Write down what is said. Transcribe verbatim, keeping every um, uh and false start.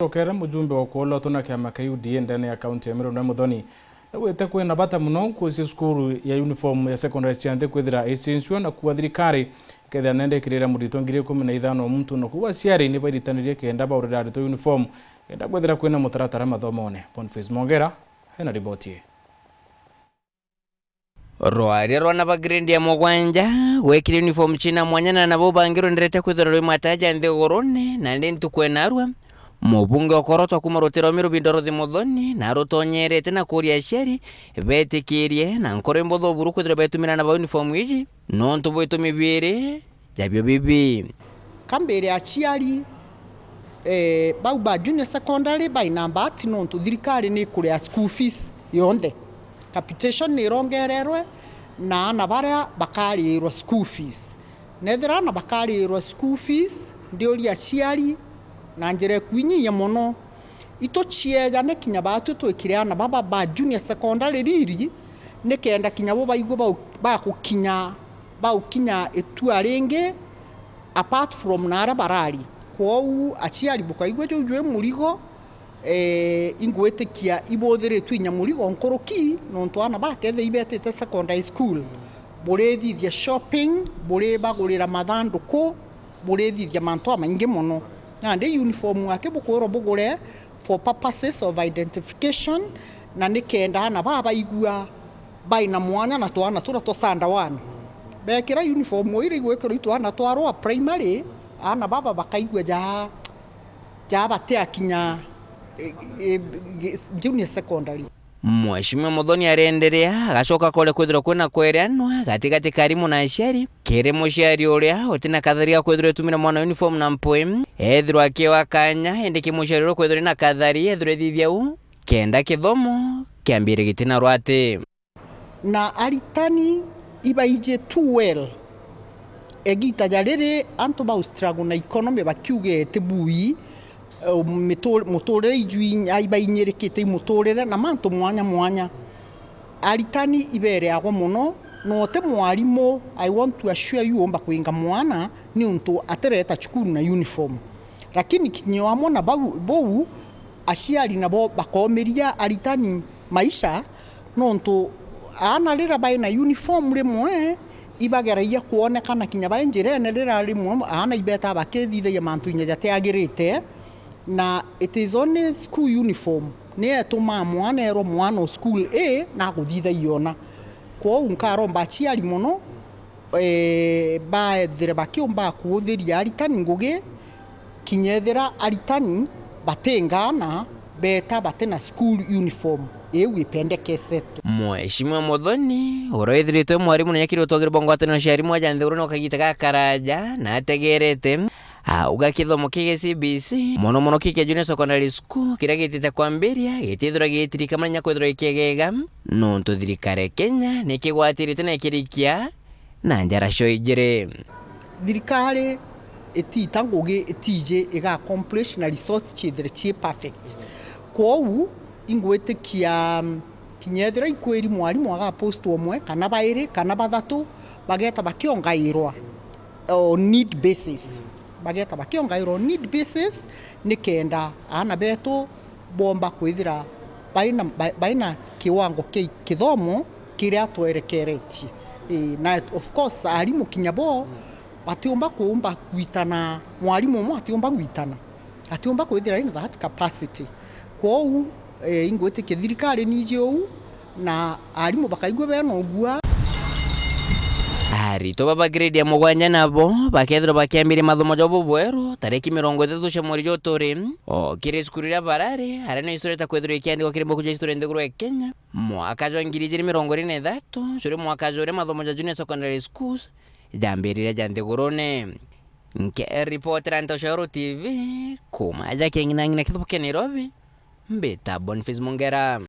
Cokere mujumbe wa kuolotwa na kiama kia U D A ndene ya kaunti ya Meru na Muthoni, augite kwina bata mono nkuo cia cukuru ya uniform ya secondary cia nthi kwithira icincua na kuua thirikari ikethira nende ikirira murito ngiri ikumi na ithano o muntu, na kuuga aciari ni bairitanirie kenda baurira aritwa uniform kenda kwithira kwina mutaratara mathomone. Boniface Mongera ena riboti ii. Rwaria rwa ana ba grade ya mugwanja gwekire uniform cina mwanya na nabo bangi rwenderete kwithirwa rwi mataja nthigurune, na ndi ntuku enarua mubunge okorotwa kuma rutiro Miru Bindo Ruthi Muthoni na rutonyerete na kuria aciari betikirie na nkoro imbuthu buru kwithirwa betumira na ba uniform iji nontu bwa itumi biiri jabio bibi. Kambire aciari, eh, bau ba junior secondary baina mbati nontu thirikari ni ikuria school fees yonthe. Capitation ni irongererwe na ana baria bakariirwa school fees. Nethira ana bakariirwa school fees, ndiuria aciari na njira ikuinyiia mono, ituciejane kinya batwi twikire ana baba ba junior secondary riri, nikenda kinya bo baigwe bau-, bagukinya, bagukinya itua ringi apart from na aria barari. Kwou aciari bukaigua juu jwi murigo, eh, ingwitikia ibuthiritwe inya murigo nkuruki, nontu ana bakethira ibetite secondary school, burithithia shopping, buribagurira mathanduku, burithithia mantu amaingi mono. Nandi uniform aki bukwirwa bugure for purposes of identification, na nikenda ana babaigua baina mwanya na twana turia twa standard one. Bekira uniform uu iri igwikirwa i twana twa lower primary, ana baba bakaigua ja, ja batia kinya, eh, eh, junior secondary. Mheshimiwa Muthoni arenderea, agacoka akore kwithirwa kwina kwereanwa gatigati ka arimu na aciari. Kiri muciari uria utina kathari ga kwithirwa itumira mwana uniform na mpwi, ethirwa akiewa kanya, indi ki muciari uria kwithirwa ina kathari, ethirwa ithithia uu, kenda kithomo kiambire gitina rwati. Na aritani ibaiji too well. Igita ja riri antu bau struggle na economy bakiuga iti bui, eh, mitu-, muturire iju inya-, ibainyirikite i muturire na mantu mwanya mwanya. Aritani ibereagwa mono, na uti mwarimu, I want to assure you, umba kwinga mwana niuntu atireta cukuru na uniform. Lakini kinya amwe na bau, bou, aciari nabo bakomiria aritani maisha, nontu aana riria baina uniform rimwe ibageragia kwonekana kinya bai njirene, riria rimwe aana ibetaa bakithithagia mantu inya jatiagirite, na it is only school uniform niyo itumaa mwana erwa mwana o school A na aguthithagia ona. Kwou nkaromba aciari mono, eh, baethire bakiumba kuuthiria aritani ngugi, kinya ethira aritani batingaana, beeta batina school uniform iu ipendekesetwe. Mheshimiwa Muthoni, uria withiritwe mwarimu na nyakiri utongere bwa ngwataniro cia arimu aja nthigurune o kagita gakaraja, na ategerete, auga kithomo kia C B C, mono mono ki kia Junior Secondary School, kiria gitite kwambiria, gitithirwa gitirika mananya kwithirwa ikiegega, nontu thirikari ya Kenya nikigwatirite na ikirikia na njara cio ijiri. Thirikari itiita ngugi itiji iga accomplish na resource ciithire cii perfect. Kwou, ingwitikia, mm, kinya ethira ikwiri mwarimu aga post umwe, kana bairi, kana bathatu, bageta bakiongairwa on need basis. Bageta bakiongairwa on need basis, nikenda aana betu bomba kwithira baina, ba-, baina kiwango kia kithomo kiria twerekeretie. Ii, na of course, arimu kinya bo batiumba kuumba gwitana, mwarimu umwe atiumba gwitana, atiumba kwithira in that capacity. Kwou, eh, ingwitikia thirikari niji uu, na arimu bakaigua bena ugua. Aritwa baba grade ya mugwanja nabo bakethirwa bakiambiria mathomo jabo bweru tariki mirongo ithatu cia mweri juu turi, o kiri cukuru iria barari, aria niyo icoretwe kwithirwa ikiandikwa kiri mbuku cia history nthiguru ya Kenya. Mwaka jwa ngiri ijiri mirongo iri na ithatu, juri mwaka juria mathomo ja junior secondary schools jambirire ja nthigurune. Nkeripotera Ntoshoro T V, kuma aja king'inang'ina kithubu kia Nairobi, mbita Boniface Mongera.